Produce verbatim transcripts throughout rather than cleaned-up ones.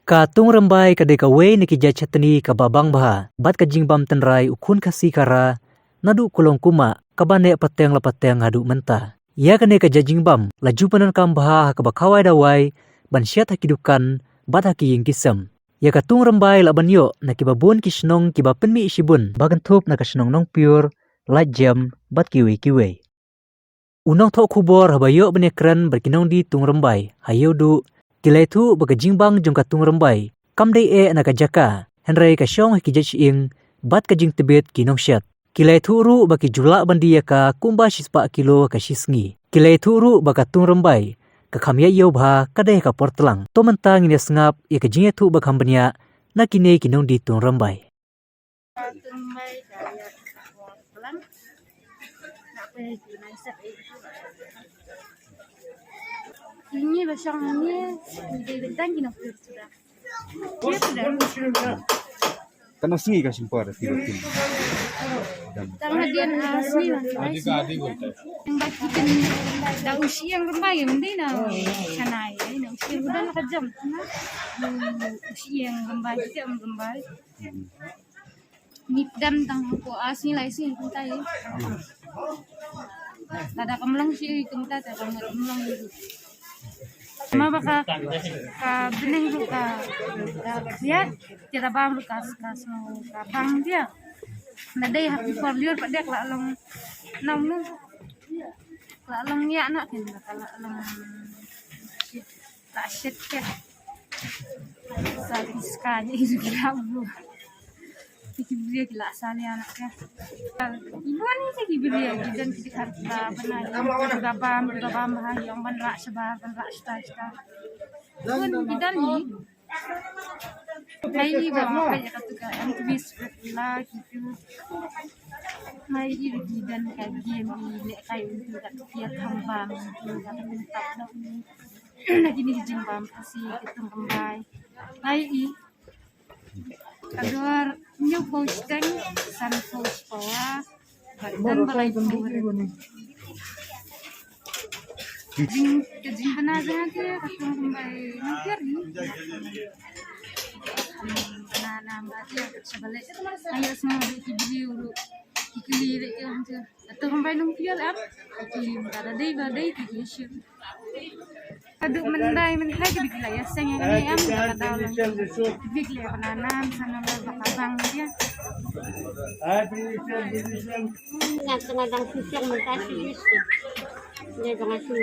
Ka Tungrymbai ka dei kawei na ki jait chutney kaba bang bha bad ka jingbam tynrai u khun Khasi Khara naduh kulong kumah, kaba neh pateng la pateng haduh mynta. Ïa kane ka jait jingbam la ju pyndonkam bha ha kaba khawai dawai, ban shet ha ki dukan bad ha ki ïing ki sem. Ïa ka Tungrymbai lah ban ïoh na kiba bun ki shnong kiba pynmih shibun, ba kynthup na ka shnong Nongpyur, Laitjem bad kiwei kiwei. U nongthoh khubor haba ïoh ban ïakren bad ki nongdie Tungrymbai ha Ïewduh, ki la ïathuh ba ka jingbang jong ka Tungrymbai kam dei eh na ka jaka, hynrei ka shong ha ki jait shyieng bad ka jingtbit ki nongshet. Ki la ïathuh ruh ba ki ju lah ban die ïa ka kumba shispah kilo ha ka shi sngi. Ki la ïathuh ruh ba ka Tungrymbai ka kham ïaid ïew bha ka dei ha ka por tlang. To mynta ngin ïa sngap ïa ka jingïathuh ba kham bniah na kine ki nongdie Tungrymbai. Ini ba shong ini, ini dei bentang kino pur sudah. Dia sudah. Kan sngi ka shim por ti rutin. Tang hadian, ah, sngi lah. Yang baki kan da usi yang rembai mesti na. Sanai, na usi yang udah nak jam. Usi yang rembai, kita rembai. Ni pdan tang ko as ni lai sing kumta ïa. Lada ka mlong shi kumta ta ka mlong. Ma ba ka, ka bneng ruh ka, ka biat, tira bam ruh ka, ka sngew ka bang dia. Na dei ha ki por lyiur pat dek la long nam nu. La long ïa na ken la long. La shet ke. Sa ki skanya itu ki la bu. Ki briew ki la salia na ke. Ibu ni ki briew ki dan ki kar la bana ki babam ki babam ha yang ban ra shabar ban ra shta shta. Ibu ki dan ni. Ngai i ba ma ka ya ka tu ka M T V script la ki tu. Ngai i ba ki dan ka game i le kai u tu ka tu ya thambam tu ka tu tap na u. Na kini ki jingbam Khasi ki Tungrymbai. Ngai i. Ka dor hynñiew phew shiteng, san phew shi pawa. Bad don ba lai phew. Jing, ka jingbna jong nga te ka Tungrymbai Nongpyur ni. Bna nam ba te ka sha ba leh. Ayo sma ba ki briew ruh. Ki kylli leh ki ong te. Ka Tungrymbai Nongpyur em. Ki kylli mynta da dei ba dei ki kylli shu. Ka duk myndai myndai ka dei ki la ïa seng ïa kane em, ka daw lang. Bik le ka nanam sana la ba ka bang dia. Nga tengah dang sisiang mynta si dis. Dia dang asu.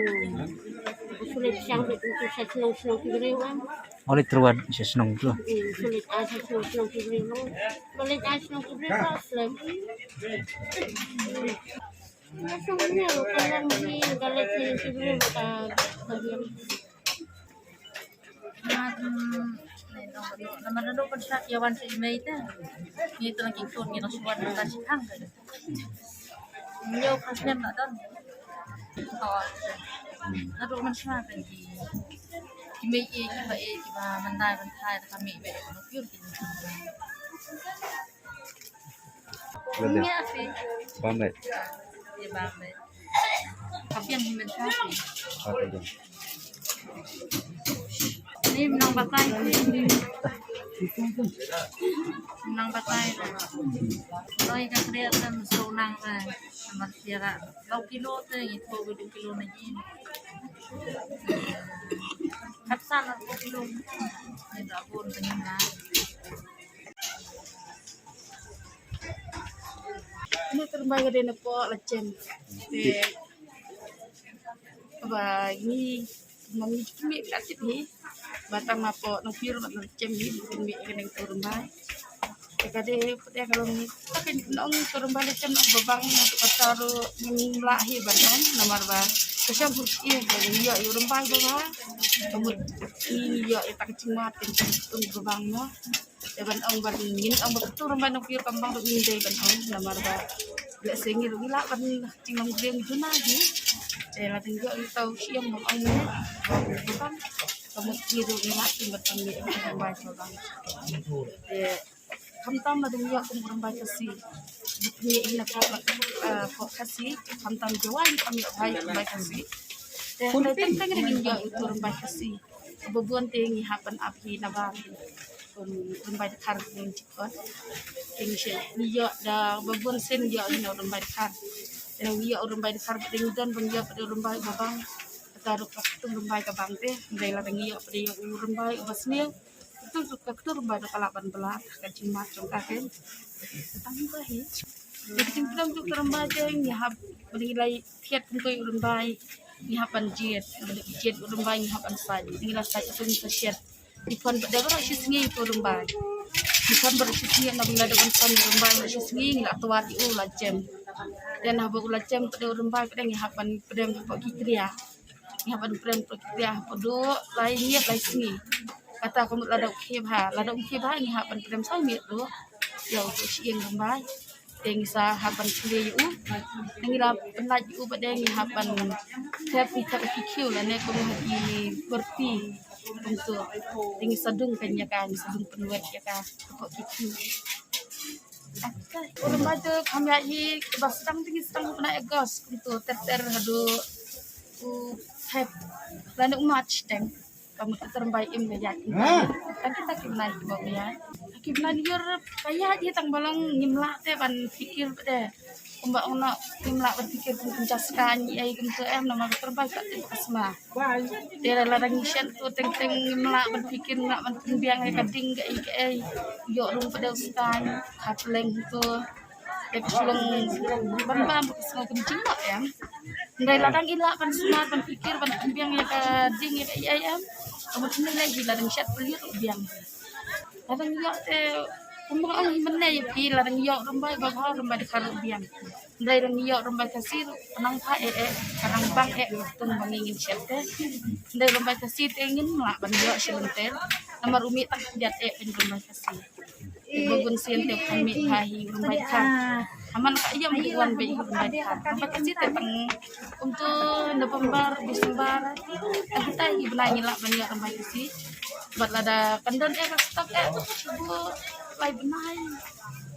Sulit siang bik tu sa senang senang ki briew em. Oleh terwad sa senang tu. Hmm, sulit asa senang senang ki briew. Sulit asa senang ki briew ka slem. Namar nado kan sat ïa wan sa i mei te. Ngi tu ngi khun ngi nang shuwa nang ta shi thang ka. Ngi ïoh ka snem na don. Nado man shuwa ka ngi. Ki mei i ki ba i ki ba mandai ban thai ka mei ba i no pure ki. Bam leh. Bam leh. Ka biang hi mynta. Ni nang batai ni. Nang batai. Noi ka kriat dan so nang. Sama siara. Dua kilo te itu dua kilo lagi. Kapsan dua kilo. Ni dah pun tengah. Ini terbaik dia nepok lecem. Te ba ini mami kami kat ni. Batang nepok nopir mat lecem ni kami kena turun bai. Te ka dei putih kalau ni tapi nong turun bai lecem nong babang nong kata ru nong lah hi batang namar ba. Kasam putih ba ni ya turun bai ba. Kamu ini ya tak cuma tentang babang no. Te ban ong ban ngin ong ba tu ram ban ong pir kam bang ruh ngin dei ban ong namar ba. Leh se ngi ruh ngi lah ban jing long jing juna hi. Te la teng ïoh ïa tau siem ban ong ne. Ba kam ka mut ngi ruh ngi lah jing ban ong ngi ong ban bai ka bang. Te khamtam la teng ïoh kum ram bai ka si. Ngi ing na ko la ko ka si khamtam jawai kam ïoh bai bai ka si. Te te teng teng ngi ïoh ïa tu ram bai ka si. Ba bun te ngi hap ban ap hi na bar hi. Kum u Rymbai Dkhar ngi jikon. Te ngi shu ïoh da ba bun sien ïoh hi na u Rymbai Dkhar. Te ngi ïoh u Rymbai Dkhar ba dei ngi don ba ngi ïoh ba dei u Rymbai uba bang. Kata ruh ka ktu Rymbai ka bang te. Hynrei lada ngi ïoh ba dei u Rymbai uba sniew. Ktu ruh ka ktu Rymbai ruh ka lah ban bylla ka jingmut jong ka kein. Tang ba hi. Te ka jingpynlong jong u Rymbai te ngi hap ba dei ngi la thied kumto ïa u Rymbai. Ngi hap ban jied, ba dei jied u Rymbai ngi hap ban sait. Ngi la sait kum sa shet. Ngi pon ba dei baroh shi sngi ïa u Rymbai. Ngi pon baroh shi sngi na ba ngi la dep ban pon ïa u Rymbai baroh shi sngi ngi la twad ïa u la jem. Te na ba u la jem ba dei u Rymbai ba dei ngi hap ban pdem hapoh ki kria. Ngi hap ban pdem hapoh ki kria hapoh duh lai miet lai sngi. Kata ka mut lada u khie bha, lada u khie bha ngi hap ban pdem saw miet duh. Ïa u shyieng Rymbai. Te ngi sa hap ban khleh ïa u. Ngi la pynlait ïa u ba dei ngi hap ban thep, ngi thep ha ki khiew lane kum ha ki byrti. Kumto. Te ngi sa dung kane ïa ka, ngi sa dung pynwet ïa ka hapoh ki khiew. U Rymbai te kham ïa hi ba sdang te ngi sdang ha u bnai August kumto ter ter haduh u Feb lane u March teng. Ka mut ka Rymbai im ka ïaid. Ka kita ki bnai kiba ïaid. Ki bnai New Year ka ïaid hi tang ba long ngim lah te ban pyrkhat te. Kumba ong noh ngim lah ban pyrkhat kum kum jas ka ngi ai kumto em namar ka Rymbai ka te ka sma. Te lada ngi shet to teng teng ngim lah ban pyrkhat, ngim lah ban pynbiang ïa ka ding ka ei ka ei. Ïoh rung ka dei u stan ka pleng to. Te ka shu long ban bam ka sngew kum jingmut em. Hynrei lada ngi lah ban sumar ban pyrkhat ban pynbiang ïa ka ding ïa ka ei ei em. Ka mut ngi leh hi lada ngi shet pyrkhat ruh biang. Lada ngi ïoh te kumba ong hi mynne ïa phi lada ngi ïoh Rymbai Babha Rymbai Dkhar ruh biang. Hynrei lada ngi ïoh Rymbai Khasi ruh ka nang bha eh eh ka nang bang eh ka tung ba ngi ngin shet te. Hynrei Rymbai Khasi te ngin lah ban ïoh shi lynter. Namar u mih tang khyndiat eh ban Rymbai Khasi. Ba bun sien te u kham mih bha hi u Rymbai Dkhar. Haman ka ïam u wan beit u Rymbai Dkhar. Rymbai Khasi te tang kumto November, December. Tang kita hi bnai ngi lah ban ïa Rymbai Khasi. Bad lada kan don eh ka stok eh to shu lai bnai.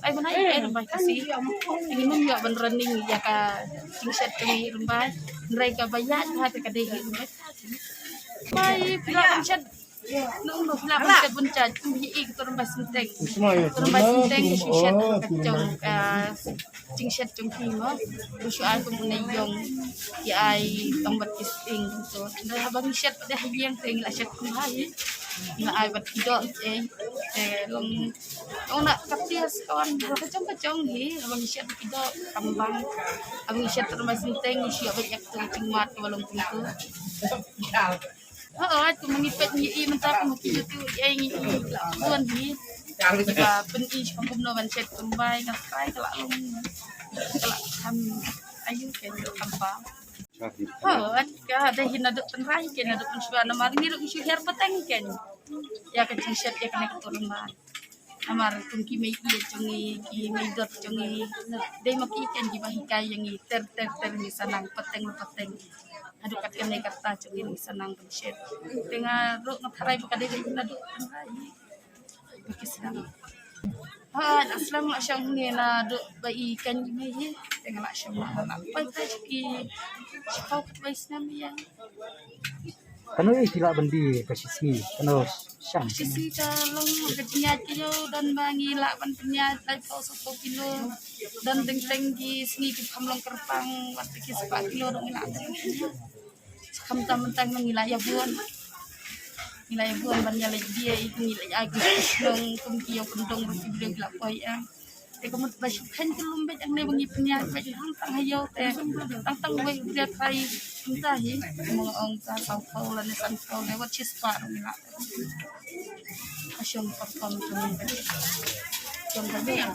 Lai bnai eh Rymbai Khasi. Ngi nym ïa ban running ïa ka jingshet ka ngi Rymbai. Hynrei kaba ïaid bha te ka dei hi Rymbai Dkhar. Bai phi lah ban shet. Nong nong phi lah ban shet bun jait kum hi i ka Rymbai Synteng. Ka Rymbai Synteng ka shu shet ka jong ka jingshet jong phi mo. Ka shu ai kum u nai ïong ki ai tang bad ki sting kumto. Hynrei haba ngi shet bad ha ïing te ngi la shet kum ha hi. Ngi la ai bad ki doh eh. Te long long na ka tias kawan ha ka jong ka jong hi haba ngi shet bad ki doh kam bang. Haba ngi shet Rymbai Synteng ngi shu ïa bad ïa ka jingmut kaba long kumto. Hooid, kumba ngi peit ngi i mynta kumba ki YouTube ïa ngi i la bun hi. Kiba pyni sha kumno ban shet Rymbai nga trai ka la long ka la kham ayu kein ka la kham bam. Hooid, ka dei hi naduh tynrai kein naduh pynshuwa namar ngi ruh ngi shu hiar pateng kein. Ïa ka jingshet ïa kane ka tur Rymbai. Namar kum ki mei ïeit jong ngi, ki mei dot jong ngi. Dei ma ki kein kiba hikai ïa ngi ter ter ter ngi sa nang pateng pateng. Haduh kat kane katta jong ngi ngi sa nang ban shet. Te nga ruh nga tharai ba ka dei ka ïa naduh tynrai. Ba ki sdang. Ha, la slem la shong ngi naduh ba i kein i mei hi. Te nga la shong la la pai pai ki. Shipau kat bai snem ïa. Kano ïa ki lah ban die ka shisngi kano shang. Shisngi ka long ka jingïaid ka ïoh don ba ngi lah ban pynïaid laiphew saphew kilo. Don teng teng ki sngi ki kham long kyrpang wat ki spah kilo dong ngi lah. Khamtam mynta ngi la ïa bun. Ngi la ïa bun ban ïa leit die i ngi la ïa ki shnong kum ki ïa kyndong ruh ki briew ki la poi ïa. Te ka mut ba shu khein ka lum beit hangne ba ngi pynïaid beit hangtang ha ïew te tang tang wei u briew trai mynta hi. Mo ong ta saw phew lane san phew ne wat shispah ruh ngi la. Ka shong perform jong ka beit. Jong ka beit.